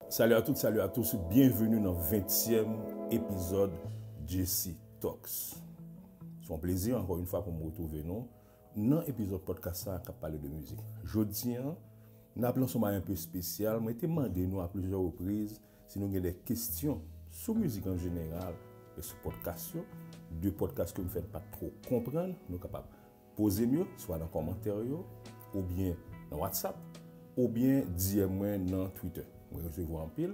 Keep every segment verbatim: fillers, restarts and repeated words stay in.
Salut à toutes, salut à tous, bienvenue nan ventyèm epizòd J C Talks. Se yon plezi ankò yon fwa pou m retwouve nou nan epizòd podcast sa k ap pale de mizik. Jodi an, n ap lanse yon bagay enpe espesyal. Mwen te mande nou a plizyè repriz si nou gen de kesyon sou mizik an jeneral e sou podcast yo. De podcast ke m fè n pa t twò konprann, nou kapab poze m yo, swa nan kòmantè yo, oubyen nan WhatsApp, oubyen D M mwen nan Twitter. Mwen resevwa anpil.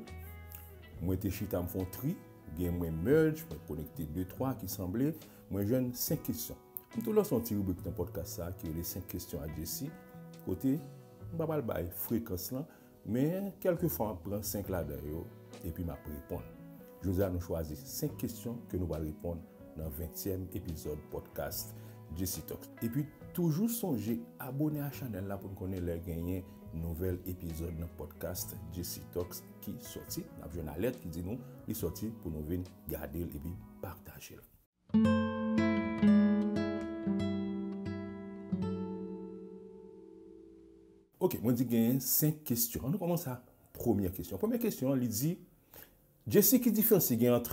Mwen te chita, m fè yon tri, gen mwen merge, mwen konekte de twa ki sanble, mwen jwenn senk kesyon. M tou lanse yon ti ribrik nan podcast sa ki rele senk kesyon a J C, kote m pa pral bay frekans lan, men kèlkefwa m ap pran senk ladan yo, epi m ap reponn. Jodi a nou chwazi senk kesyon ke nou pral reponn nan ventyèm epizòd podcast J C Talks. Epi toujou sonje abone a chanèl la pou n konnen lè genyen nouvèl epizòd nan podcast J C Talks ki sòti. N ap jwenn alèt ki di nou li sòti pou nou vin gade l epi pataje l. Ok, mwen di genyen senk kesyon. Ann nou kòmanse a premyè kesyon. Premyè kesyon an, li di, J C, ki diferans ki gen ant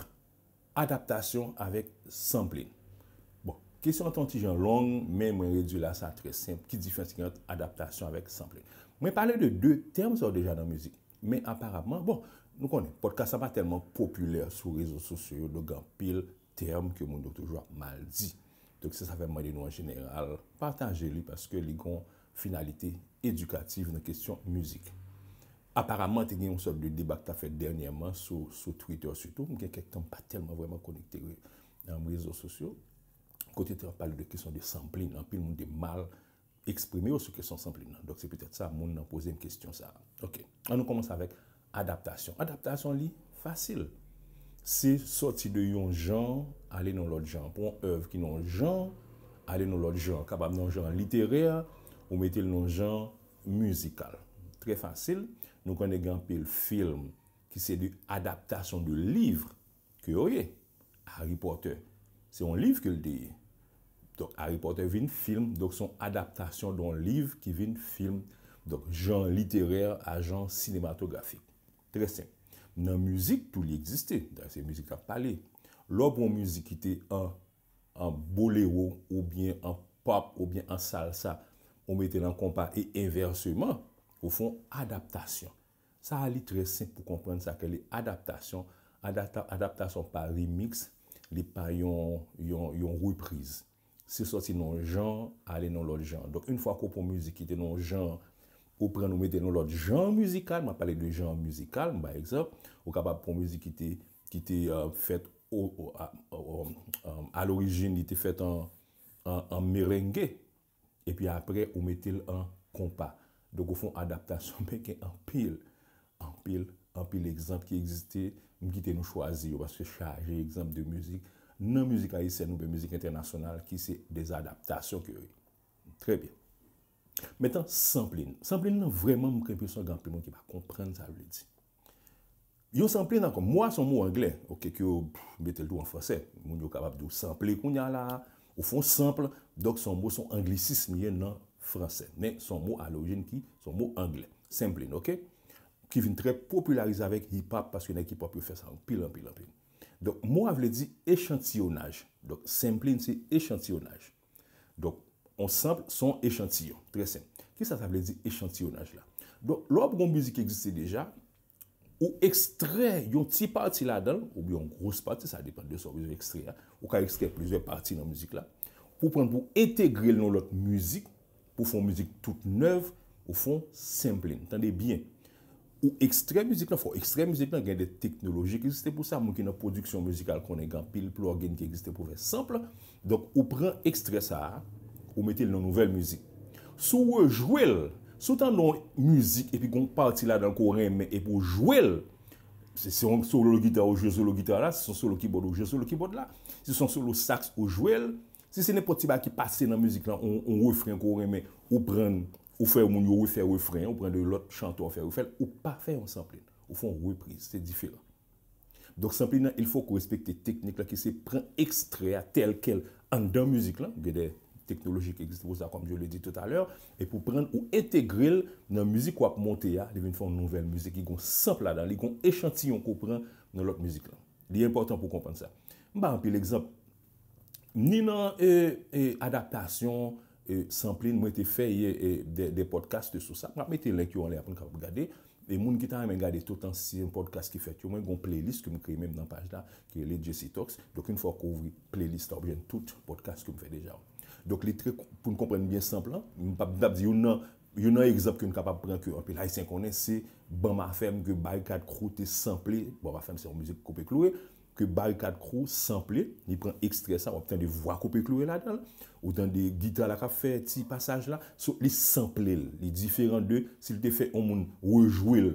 adaptasyon avèk sampling? Bon, kesyon an te yon ti jan long, men mwen redui l a sa trè senp. Ki diferans ki gen ant adaptasyon avèk sampling? Mwen pale de de tèm sa yo deja nan mizik. Men aparamman, bon, nou konnen, podcast la pa tèlman popilè sou rezo sosyo yo, donk gen anpil tèm ke moun yo toujou ap mal di. Donk, se sa fè m mande nou an jeneral, pataje li paske li gon finalite edikatif nan kesyon mizik. Aparamman, te gen yon sòt de deba ki t ap fèt dènyèman sou, sou Twitter sitou. M gen kèk tan m pa tèlman vrèman konekte re-, nan rezo sosyo. Kote te ap pale de kesyon de sampling, anpil moun te mal eksprime yo sou kesyon sampling nan. Donk, se petèt sa, moun nan poze m kesyon sa a. Ok, ann nou kòmanse avèk adaptasyon. Adaptasyon, li fasil. Se sòti de yon jan, ale nan lòt jan. Pran yon èv ki nan yon jan, ale nan lòt jan. Kapab nan yon jan literè, ou mete l nan yon jan mizikal. Trè fasil. Nou konnen gen anpil fim ki se de adaptasyon de liv ke yo ye. Harry Potter, se yon liv ke l te ye. Donk, Harry Potter vin fim, donk se yon adaptasyon de yon liv ki vin fim. Donk, jan literè a jan sinematografik. Trè senp. Nan mizik tou, li egziste. Dayè, se mizik n ap pale. Lè w pran yon mizik ki te an, an bolero, oubyen an pop, oubyen an salsa, ou mete l an konpa e envèseman, ou fè yon adaptasyon. Sa a, li trè senp pou konprann sa ke li adaptasyon. Adapta-, adaptasyon pa remix, li pa yon, yon, yon repriz. Se sòti nan yon jan, ale nan lòt jan. Donk, yon fwa ke w pran yon mizik ki te nan yon jan, ou pran l, ou mete l nan lòt jan mizikal, m ap pale de jan mizikal, m ba egzanp, ou kapab pran yon mizik ki te, ki te, euh, fèt o, o, a, o, o, a lorijin, li te fèt an, an, an merengue. Epi apre, ou mete l an konpa. Donk, ou fè yon adaptasyon, men gen anpil, anpil, anpil egzanp ki egziste. M kite nou chwazi yo, paske chaje egzanp de mizik. Nan mizik ayisyèn oubyen mizik entènasyonal, ki se de adaptasyon ke yo ye. Trè byen. Mentnan, sampling. Sampling nan, vrèman, m gen enpresyon gen anpil moun ki pa konprann sa l vle di. Yon sampling ankò, mo a se yon mo anglè, ok, ke yo mete l tou an fransè. Moun yo kapab di w sanple kounye a la, ou fè yon sample, donk se yon mo, se yon anglisis li ye nan fransè. Men se yon mo a lorijin ki, se yon mo anglè. Sampling, ok? Ki vin trè popilarize avèk hip hop, paske nèg hip hop yo fè sa anpil, anpil, anpil. Donk, mo a vle di echantiyonaj. Donk, sampling se echantiyonaj. Donk, yon sample, se yon echantiyon. Trè senp. Kisa sa vle di, echantiyonaj la? Donk, lè w ap gen yon mizik ki egziste deja, ou ekstrè yon ti pati ladan l, oubyen yon gwo pati, sa depann de sa w bezwen ekstrè a. Ou ka ekstrè plizyè pati nan mizik la, pou pran pou entegre l nan lòt mizik, pou fè yon mizik tout nèv, ou fè yon sampling. Tande byen. Ou ekstrè mizik lan, fò w ekstrè mizik lan, gen de teknoloji ki egziste pou sa. Moun ki nan pwodiksyon mizikal konnen gen anpil plugin ki egziste pou fè sample. Donk, ou pran ekstrè sa a, ou mete l nan nouvèl mizik. Si w rejwe l, si w tande yon mizik epi gen yon pati ladan l ke w renmen epi w jwe l, si se yon solo gita ou jwe solo gita la, si se yon solo kibòd ou jwe solo kibòd la, si se yon solo sax ou jwe l, si se nenpòt ti bagay ki pase nan mizik lan, yon, yon refren ke w renmen, ou pran, ou fè moun yo refè refren an, ou pran de lòt chantè ou fè refè l, ou pa fè yon sampling, ou fè yon repriz, se diferan. Donk, sampling nan, il faut ke w respekte teknik la ki se pran ekstrè a tèl kèl anndan mizik lan, gen de teknoloji ki egziste pou sa, comme je le dis tout à l'heure, epi w pran l, ou entegre l nan mizik w ap monte a, li vin fè yon nouvèl mizik, li gon sanp ladan, li gon echantiyon ke w pran nan lòt mizik lan. Li enpòtan pou w konprann sa. M ba anpil egzanp. Ni nan e, e, adaptasyon, e, sampling, mwen te fè e, e, de, de podcast sou sa. M ap mete link yo anlè a pou n kapab gade. E moun ki ta renmen gade tout ansyen podcast ki fèt yo, mwen gon playlist ke m kreye menm nan paj la, ki rele Jesse Talks. Donk, yon fwa w ouvri playlist la, w ap jwenn tout podcast ke m fè deja yo. Donk, li trè, pou n konprann byen sanp lan, m p ap, m p ap di youn nan, youn nan egzanp ke n kapab pran ke anpil Ayisyen konnen, se Banm Afè m ke Barikad Crew te sanple. Banm Afè m se yon mizik koupe kloure, ke Barikad Crew sanple, li pran ekstrè sa, w ap tande vwa koupe kloure ladan l, ou tande gita la k ap fè ti pasaj la, so, li sanple l, li diferan de si l te fè yon moun rejwe l.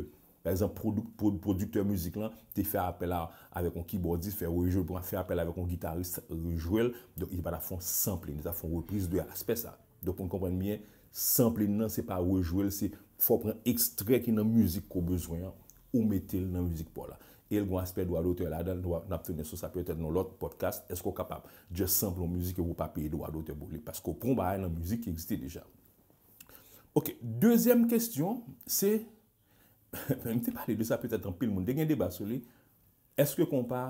Pa egzanp, pwoduk-, pwod-, pwodiktè mizik lan te fè apèl a, avèk yon kibòdis, fè rejwe l, pou fè apèl avèk yon gitaris, rejwe l, donk li pa t ap fè yon sampling, li t ap fè yon repriz de aspè sa. Donk, pou n konprann byen, sampling nan, se pa rejwe l, se fò w pran ekstrè ki nan mizik ke w bezwen an, ou mete l nan mizik pa w la. E l gon aspè dwa dotè ladan l, nou ap tounen sou sa petèt nan lòt podcast. Èske w kapab just sample yon mizik epi w pa peye dwa dotè pou li? Paske w pran yon bagay nan mizik ki egziste deja. Ok, dezyèm kesyon, se, m te pale de sa petèt anpil moun, te gen deba sou li, èske konpa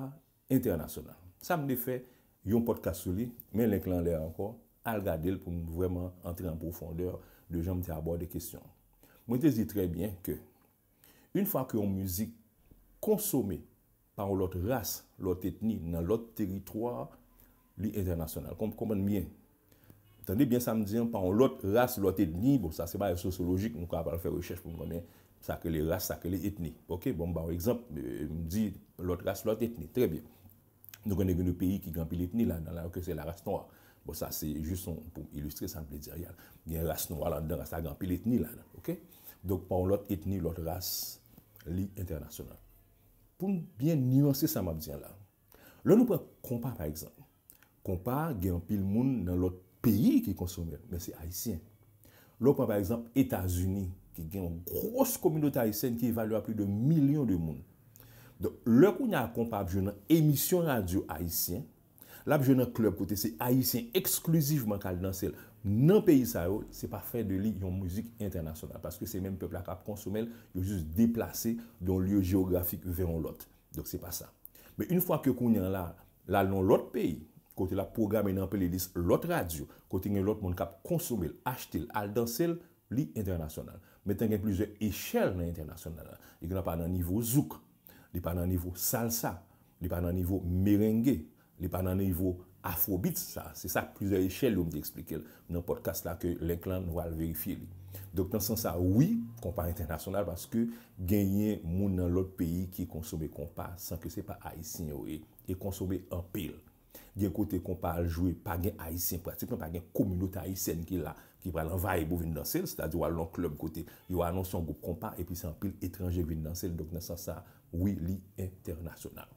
entènasyonal? Sa m te fè yon podcast sou li, men link lan anlè a ankò, al gade l pou n vrèman antre an pwofondè de jan m te abòde kesyon an. Mwen te di trè byen ke, yon fwa ke yon mizik konsome pa yon lòt ras, lòt etni, nan lòt teritwa, li entènasyonal. Konp-, konprann byen. Tande byen sa m di an, pa yon lòt ras, lòt etni, bon, sa se bagay sosyolojik, nou ka pral fè rechèch pou n konnen sa k rele ras, sa k rele etni. Ok, bon, m ba w egzanp, e, m di lòt ras, lòt etni. Trè byen. Nou konnen gen de peyi ki gen anpil etni ladan la, ke se la ras nwa. Bon, sa se jis yon, pou ilistre sa m vle di a. Gen ras nwa ladan, ras la gen anpil etni ladan, ok? Donk, pa yon lòt etni, lòt ras, li entènasyonal. Pou n byen niyanse sa m ap di an la. Lè nou pran konpa, pa egzanp. Konpa, gen anpil moun nan lòt peyi ki konsome l, men se Ayisyen. Lè w pran, pa egzanp, Etazini, ki gen yon gwòs kominote ayisyèn ki evalye a plis de milyon de moun. Donk, lè kounye a konpa ap jwe nan emisyon radyo ayisyen, l ap jwe nan klèb kote se Ayisyen eksklizivman k al danse l. Nan peyi sa yo, se pa fè de li yon mizik entènasyonal, paske se menm pèp la k ap konsome l, yo jis deplase de yon lye jewografik vè yon lòt. Donk, se pa sa. Men yon fwa ke kounye a la, l al nan lòt peyi, kote l ap pwograme nan playlist lòt radyo, kote gen lòt moun k ap konsome l, achte l, al danse l, li entènasyonal. Men tan gen plizyè echèl nan entènasyonal la. Li gen pa nan nivo zouk, li pa nan nivo salsa, li pa nan nivo merenge, li pa nan nivo afrobeats sa. Se sa plizyè echèl yo m te eksplike l nan podcast la ke link lan nou al verifye li. Donk nan sans sa, wi, konpa entènasyonal paske genyen moun nan lòt peyi ki konsome konpa san ke se pa ayisyen yo ye, e konsome anpil. Gen kote konpa al jwe, pa gen ayisyen, pratikman pa gen kominote ayisyèn ki la, ki pral anvayi pou vin danse l, sètadi w al nan klèb kote yo anonse yon gwoup konpa epi se anpil etranje k vin danse l, donk nan sans sa, wi, li entènasyonal.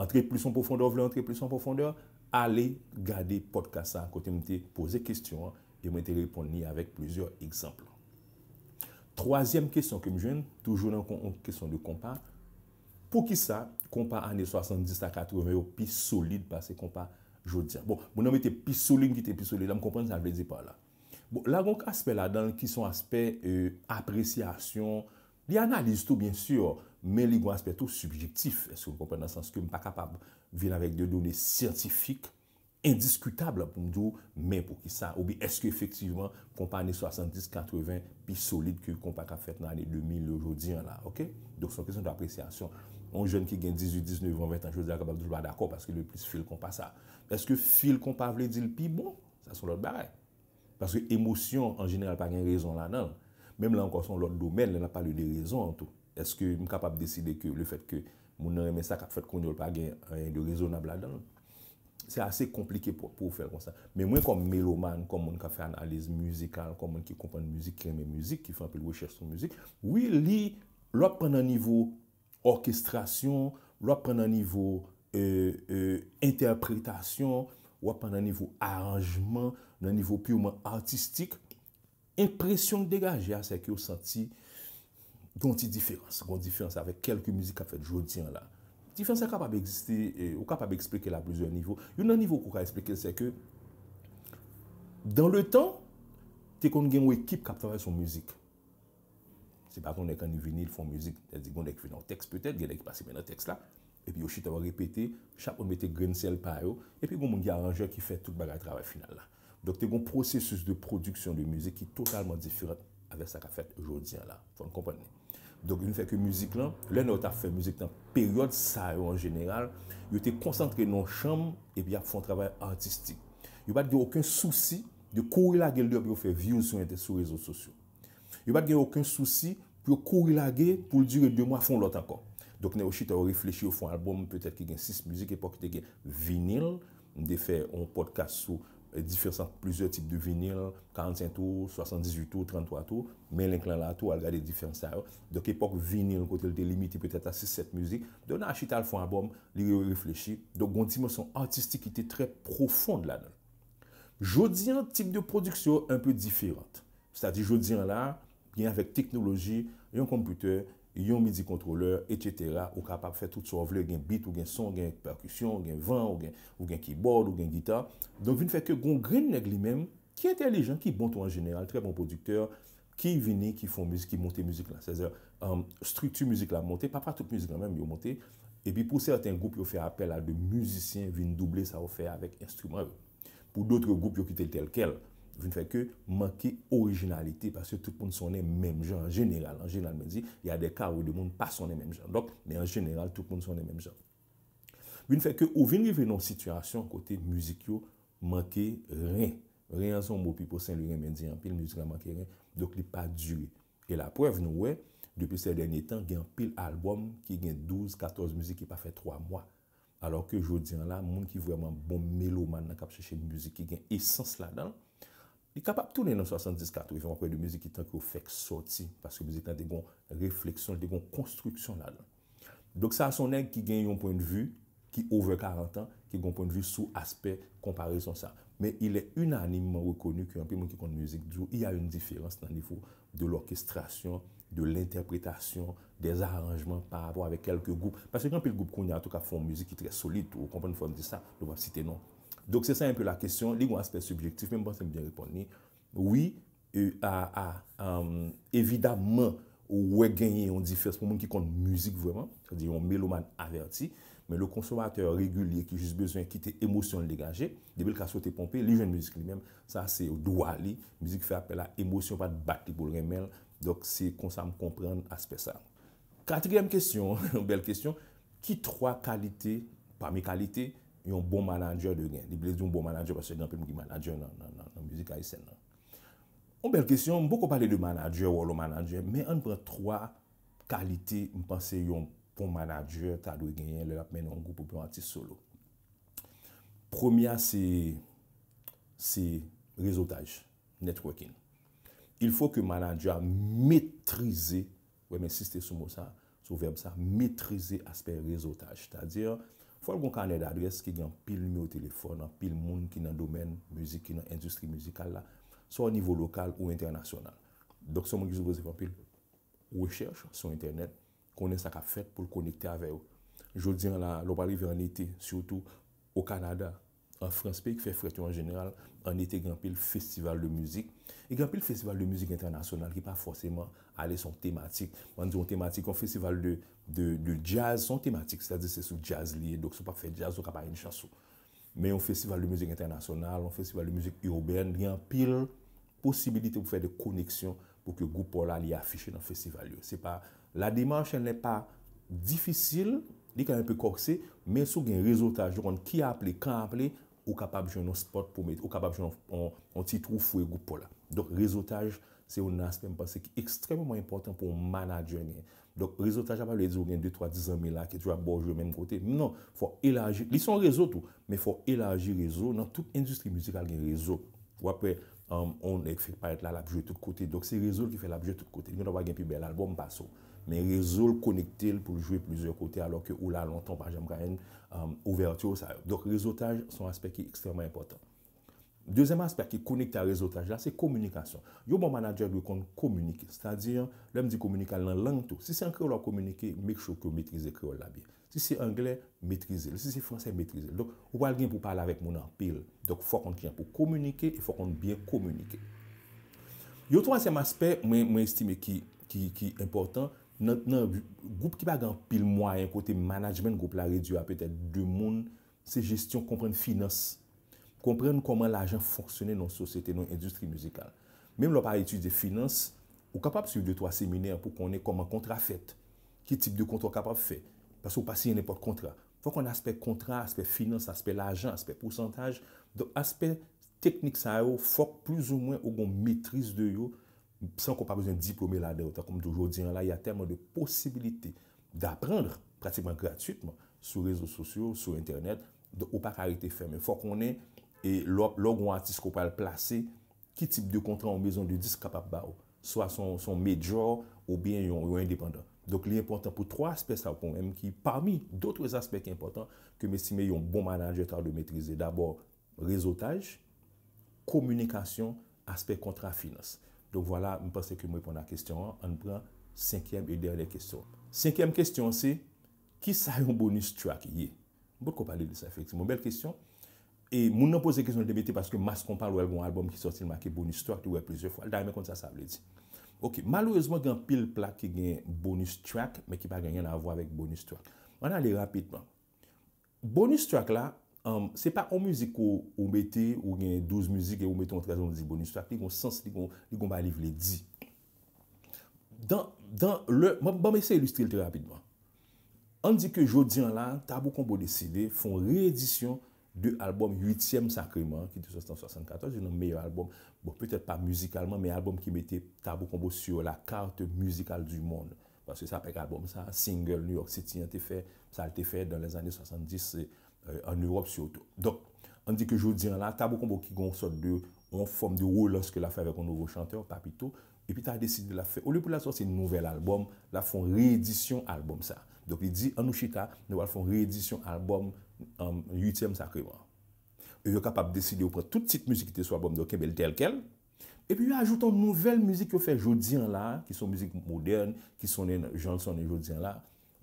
Antre plis an pwofondè, w vle antre plis an pwofondè, ale gade podcast sa kote m te poze kesyon an e mwen te reponn li avèk plizyè egzanp. Twazyèm kesyon ke m jwenn, toujou nan kon-, kesyon de konpa, poukisa konpa ane swasanndis a katreven yo pi solid pase konpa jodi a? Bon, moun nan mete pi solid, m kite pi solid la, m konprann sa l vle di pa la. Bon, la gon aspè ladan l ki se yon aspè, e, apresyasyon, li analiz tou, byen si, men li gon aspè tou sibjektif. Èske w konprann? Nan sans ke m pa kapab vin avèk de done syantifik endiskitab pou m di w, men poukisa, oubyen èske efektivman konpa ane swasanndis, katreven pi solid ke konpa k ap fèt nan ane de mil yo jodi an la, ok? Donk, se yon kesyon de apresyasyon. Yon jèn ki gen dizuit, diznèf an, ven an jodi a kapab di l pa dakò paske li plis fil konpa sa. Èske fil konpa vle di l pi bon? Sa se yon lòt bagay. Paske emosyon, an jeneral, pa gen rezon ladan l. Menm la ankò, se yon lòt domèn, lè n ap pale de rezon an tou. Èske m kapab deside ke lefèt ke moun nan renmen sa k ap fèt kounye a, l pa gen anyen de rezonab ladan l? Se ase konplike pou, pou w fè l konsa. Men mwen, kòm melomàn, kòm moun k ap fè analiz mizikal, kòm moun ki konprann mizik, ki renmen mizik, ki fè anpil rechèch sou mizik, wi, li, lè w ap pran nan nivo òkestrasyon, lè w ap pran nan nivo, e, e, entèpretasyon, w ap pran nan nivo aranjman, nan nivo piman atistik, enpresyon k degaje a, se ke w santi gon ti diferans, gon diferans avèk kèlke mizik k ap fèt jodi an la. Diferans la kapab egziste, e, ou kapab eksplike l a plizyè nivo. Youn nan nivo ke w ka eksplike l, se ke Dan le tan, te konn gen yon ekip k ap travay sou mizik. Se pa t yon nèg k annik vini, l fè yon mizik, sètadi gen yon nèg ki fè yon tèks petèt, gen nèg ki pase men nan tèks la, epi yo chita yo repete, chak moun mete grenn sèl pa yo, epi gen yon moun ki aranjè ki fè tout bagay travay final la. Donk te gen yon pwosesis de pwodiksyon de mizik ki totalman diferan avèk sa k ap fèt jodi an la. Fò n konprann li. Donk vin fè ke mizik lan, lè nèg yo t ap fè mizik nan peryòd sa yo an jeneral, yo te konsantre nan yon chanm epi y ap fè yon travay atistik. Yo pa t gen okenn sousi de kouri lage l deyò pou yo fè views sou ente-, sou rezo sosyo. Yo pa t gen okenn sousi pou yo kouri lage pou l dire de mwa, fè yon lòt ankò. Donk nèg yo chita yo reflechi, yo fè yon albòm petèt ki gen sis mizik, epòk te gen vinil. M te fè yon podcast sou diferans ant plizyè tip de vinil, karannsenk tou, swasanndizuit tou, tranntwa tou, men link lan la tou, al gade diferans sa yo. Donk epòk vinil kote l te limite petèt a sis sèt mizik. Donk nèg yo chita al fè yon albòm, li reflechi. Donk gen yon dimansyon atistik ki te trè pwofon ladan l. Jodi an, tip de pwodiksyon yo enpe diferan. Sètadi jodi an la, gen avèk teknoloji, yon konpitè, yon midi kontwolè, etsetera, ou kapab fè tout sa w vle, gen beat, ou gen son, ou gen pèkisyon, ou gen van, ou gen, ou gen kibòd, ou gen gita. Donk vin fè ke gen yon grenn nèg li menm, ki entèlijan, ki bon tou an jeneral, trè bon pwodiktè, ki vini, ki fè yon mizik, ki monte mizik la. Sètadi, um, estrikti mizik la monte, pa, pa tout mizik la menm yo monte. Epi pou sèten gwoup yo fè apèl a de mizisyen vin double sa yo fè avèk enstriman yo. Pou dòt gwoup yo kite l tèlkèl. Vin fè ke manke orijinalite, paske tout moun sonnen menm jan an jeneral. An jeneral, mwen di, y a des cas où de moun pa sonnen menm jan. Donk, men an jeneral, tout moun sonnen menm jan. Vin fè ke ou vin rive nan yon sitiyasyon kote mizik yo manke ren. Ren an se yon mo Pipo Saint Louis renmen di anpil, mizik la manke ren, donk li pa dire. E laprèv, nou wè, depi sè dènye tan, gen anpil albòm ki gen douz, katòz mizik ki pa fè twa mwa. Alò ke jodi an la, moun ki vrèman bon melomàn nan k ap chèche mizik ki gen esans ladan l, li kapab tounen nan swasanndis, katreven, w ap wè de mizik ki tankou yo fèk sòti, paske mizik lan te gen yon refleksyon, li te gen yon konstriksyon ladan l. Donk sa a se yon nèg ki gen yon pwennvi ki over karant an, ki gen yon pwennvi sou aspè konparezon sa. Men il est unanimement reconnu ke anpil moun ki konn mizik di w, il y a une différence nan nivo de l'orchestration, de l'interprétation, des arrangements par rapport avec quelques groupes. Paske gen anpil gwoup kounye a tou k ap fè yon mizik ki trè solid tou, ou konprann, fò n di sa, nou p ap site non. Donk se sa enpe la kesyon, li gen yon aspè sibjektif, men m panse m byen reponn li. Wi, e, a, a, um, evidamman, ou wè genyen yon diferans pou moun ki konn mizik vrèman, sètadi yon melomàn avèti, men le consommateur régulier ki jis bezwen kite emosyon l degaje, depi l ka soti ponpe, li jwenn mizik li menm, sa se dwa li, mizik fè apèl a emosyon, pa t bat li pou l renmen l, donk se konsa m konprann aspè sa. Katriyèm kesyon, yon bèl kesyon, ki twa kalite, pami kalite, yon bon manadjè dwe gen? Li vle di yon bon manadjè, paske gen anpil moun ki manadjè nan, nan, nan, nan mizik ayisyèn nan. Yon bèl kesyon, m poko pale de manadjè, wòl yon manadjè, men ann pran twa kalite m panse yon bon manadjè ta dwe genyen lè l ap mennen yon gwoup oubyen yon atis solo. Premye a se, se rezotaj, networking. Il faut que manadjè a metrize, wè m ensiste sou mo sa, sou vèb sa, metrize aspè rezotaj. Sètadi, fò l gen yon kanè dadrès ki gen anpil nimewo telefòn, anpil moun ki nan domèn mizik, ki nan endistri mizikal la, swa o nivo lokal ou entènasyonal. Donk, se yon moun ki sipoze fè anpil rechèch sou entènèt, konnen sa k ap fèt pou l konekte avè yo. Jodi an la, lè w pral rive an ete, sitou o Kanada, an Frans, peyi ki fè frèt yo an jeneral, an ete gen anpil festival de mizik. E gen anpil festival de mizik entènasyonal ki pa fòseman ale sou yon tematik. Ann di yon tematik, yon festival de, de, de djaz, se yon tematik, sètadi se sou djaz li ye. Donk, si w p ap fè djaz, ou ka pa gen chans ou. Men yon festival de mizik entènasyonal, yon festival de mizik irbèn, gen anpil posibilite pou fè de koneksyon pou ke gwoup pa w la li afiche nan festival yo. Se pa, la démarche, elle n'est pas difficile, li ka enpe kòkse, men si w gen rezotaj, ou konn ki aple, kan aple, ou kapab jwenn yon spot pou mete, ou kapab jwenn yon, yon, yon ti twou foure gwoup pa w la. Donk, rezotaj, se yon aspè m panse ki ekstrèmeman enpòtan pou yon manadjè genyen. Donk, rezotaj la pa vle di ou gen de, twa ti zanmi la ki toujou ap ba w jwe menm kote. Non, fò elaji. Li se yon rezo tou, men fò elaji rezo. Nan tout endistri mizikal gen rezo. W ap wè, um, yon nèg fèk parèt la, l ap jwe tout kote. Donk, se rezo l ki fè l ap jwe tout kote. Li gendwa pa gen pi bèl albòm pase w. Men rezo l konekte l pou l jwe plizyè kote, alò ke ou la lontan, ou pa janm ka jwenn, um, ouvèti sa yo. Donk, rezotaj se yon aspè ki ekstrèmman enpòtan. Dezyèm aspè ki konekte a rezotaj la, se kominikasyon. Yon bon manadjè dwe konn kominike. Sètadi, lè m di kominike, al nan lang tou. Si se an kreyòl w ap kominike, make sure ke w metrize kreyòl la byen. Si se anglè, metrize l. Si se fransè, metrize l. Donk, ou pral gen pou pale avèk moun anpil. Donk, fò w konn kijan pou kominike e fò w konn byen kominike. Yon twazyèm aspè, mwen, mwen estime ki, ki, ki enpòtan, nan, nan gwoup ki pa gen anpil mwayen, kote management gwoup la redui a petèt de moun, se jesyon, konprann finans, konprann kòman lajan fonksyone nan yon sosyete, nan yon endistri mizikal. Menm lè w pa etidye finans, ou kapab swiv de twa seminè pou konnen kòman kontra fèt, ki tip de kontra w kapab fè, paske w pa siyen nenpòt kontra. Fò w konn aspè kontra, aspè finans, aspè lajan, aspè pousantaj. Donk, aspè teknik sa yo, fòk plizoumwen ou gen yon metriz de yo, san ke w pa bezwen diplome ladan yo. Tankou m di w, jodi a la, il y a tellement de possibilités d'apprendre pratiquement gratuitement sou rezo sosyo, sou entènèt. Donk, ou pa ka rete fèmen. Fò w konnen, e lè w, lè w gen yon atis ke w pral plase, ki tip de kontra yon mezon de disk kapab ba w. Swa se yon, se yon major oubyen yon, yon endepandan. Donk, li enpòtan pou twa aspè sa yo pou mwen, ki pami dòt aspè ki enpòtan, ke m estime yon bon manadjè ta dwe metrize. Dabò, rezotaj, kominikasyon, aspè kontra finans. Donk, vwala, m panse ke m reponn a kesyon an. Ann pran senkyèm e dènyè kesyon. Senkyèm kesyon an se, kisa yon bonus track ye? M potko pale de sa, efektivman. Bèl kesyon. E moun nan poze kesyon, li te mete paske Mass Konpa, lè l gen yon albòm ki sòti, l make bonus track, li wè plizyè fwa. Li ta renmen konn sa sa vle di. Ok, malerezman, gen anpil plak ki gen bonus track, men ki pa gen anyen a vwa avèk bonus track. Ann ale rapidman. Bonus track la, um, se pa yon mizik ou, ou mete, ou gen douz mizik e ou mete yon trèzyèm ou di bonus track, li gen yon sans, li gen, li gen yon bagay li vle di. Dan, dan, lè, ban, ban m eseye ilistre l trè rapidman. Ann di ke jodi a la, Tabou Combo deside fè yon reyedisyon de albòm Uityèm Sakreman, ki te sòti an swasannkatòz, youn nan meyè albòm, bon, petèt pa mizikalman, men albòm ki mete Tabou Combo sur la carte musicale du monde. Paske sa pa k albòm sa, single New York City an te fè, sa l te fè dans les années soixante-dix, euh, en Europe surtout. Donk, ann di ke jodi a la, Tabou Combo ki gen yon sòt de, yon fòm de relans ke l ap fè avèk yon nouvo chantè, Papito, epi ta deside l ap fè, olye pou l al sòti nouvèl albòm, l ap fè yon reyedisyon albòm sa. Donk, li di, ann nou chita, nou pral fè yon reyedisyon albòm, um, Uityèm Sakreman. E yo kapab deside yo pran tout tit mizik ki te sou albòm nan, yo kenbe l tèlkèl. Epi yo ajoute yon nouvèl mizik yo fè jodi a la, ki se yon mizik modèn, ki sonnen jan l sonnen jodi a la.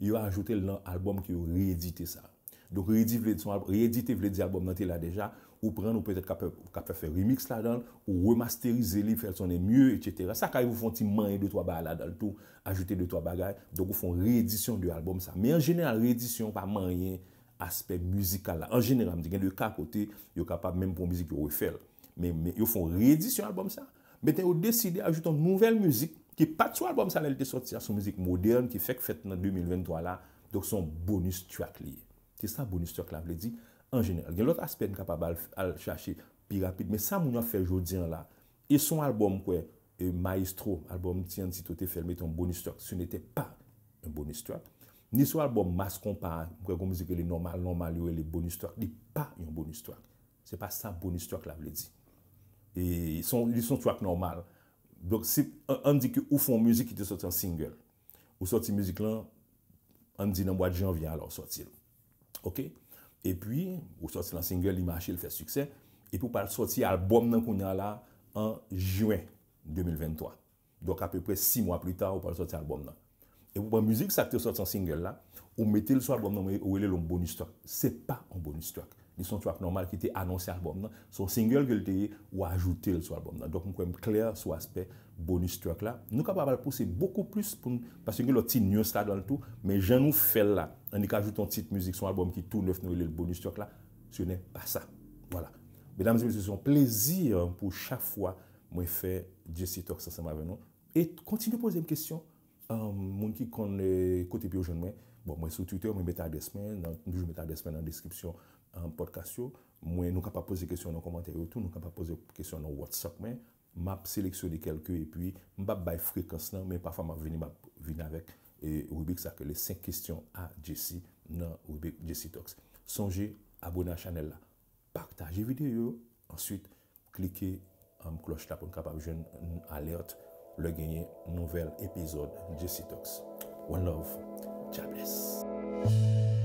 Yo ajoute l nan albòm ke yo reyedite sa. Donk, reyedite vle di, reyedite vle di albòm nan te la deja, ou pran l, ou petèt ka fè, ka fè, fè remix ladan l, ou remasterize li, fè l sonnen mye, etsetera. Sa ka rive ou fè yon ti manyen de twa bagay ladan l tou, ajoute de twa bagay. Donk, ou fè yon reyedisyon de albòm sa. Men an jeneral, reyedisyon pa manyen aspè mizikal la. An jeneral, m di gen de ka kote yo kapab menm pran mizik yo refè l. Men, men yo fè yon reyedisyon albòm sa. Metan yo deside ajoute yon nouvèl mizik ki pa t sou albòm sa lè l te sòti a, se yon mizik modèn ki fèk fèt nan de mil venntwa la. Donk se yon bonus track li ye. Se sa bonus track la vle di an jeneral. Gen lòt aspè n kapab al, al chache pi rapid, men sa moun yo ap fè jodi a la, e se yon albòm kwè, e Maestro, albòm T N T tou te fè l mete yon bonus track, ce n'était pas un bonus track. Ni sou albòm Mass Konpa, m kwè gon mizik rele Nòmal Nòmal, yo rele bonus track, li pa yon bonus track. Se pa sa bonus track la vle di. E se yon, li se yon track nòmal. Donk, se, an, ann di ke ou fè yon mizik ki te sòti an single. Ou sòti mizik lan, ann di nan mwa de janvye a la, ou sòti l. Ok? Epi, ou sòti l an single, li mache, li fè siksè. Epi ou pral sòti albòm nan kounye a la an jen de mil venntwa. Donk, apeprè sis mwa pli ta, ou pral sòti albòm nan. Epi ou pran mizik sa ki te sòti an single la, ou mete l sou albòm nan, ou rele l yon bonus track. Se pa yon bonus track. Li se yon track nòmal ki te anonse albòm nan. Se yon single ke l te ye, ou ajoute l sou albòm nan. Donk, m kwè m klè sou aspè bonus track la. Nou kapab al pouse bokou plis pou n, paske gen lòt ti nuance ladan l tou, men jan nou fè l la, annik ajoute yon tit mizik sou yon albòm ki tou nèf, nou rele l bonus track la, ce n'est pas ça. Voilà. Medam e mesye, se yon plezi pou chak fwa mwen fè Jesse Talks ansanm avè nou. E kontinye poze m kesyon. Um, moun ki konn, eh, kote pou yo jwenn mwen, bon, mwen sou Twitter, mwen met adrès mwen, nan, m toujou met adrès mwen nan deskripsyon, um, podcast yo. Mwen, nou kapab poze kesyon nan kòmantè yo tou, nou kapab poze kesyon nan WhatsApp mwen. M ap seleksyone kèlke, epi m p ap bay frekans lan, men pafwa m ap vini, m ap vini avèk, eh, ribrik sa ke les cinq questions à Jesse nan ribrik Jesse Talks. Sonje abòne a chanèl la, pataje videyo yo, answit klike, um, klòch la pou n kapab jwenn alèt lè genyen nouvèl epizòd Jesse Talks. One love. God bless.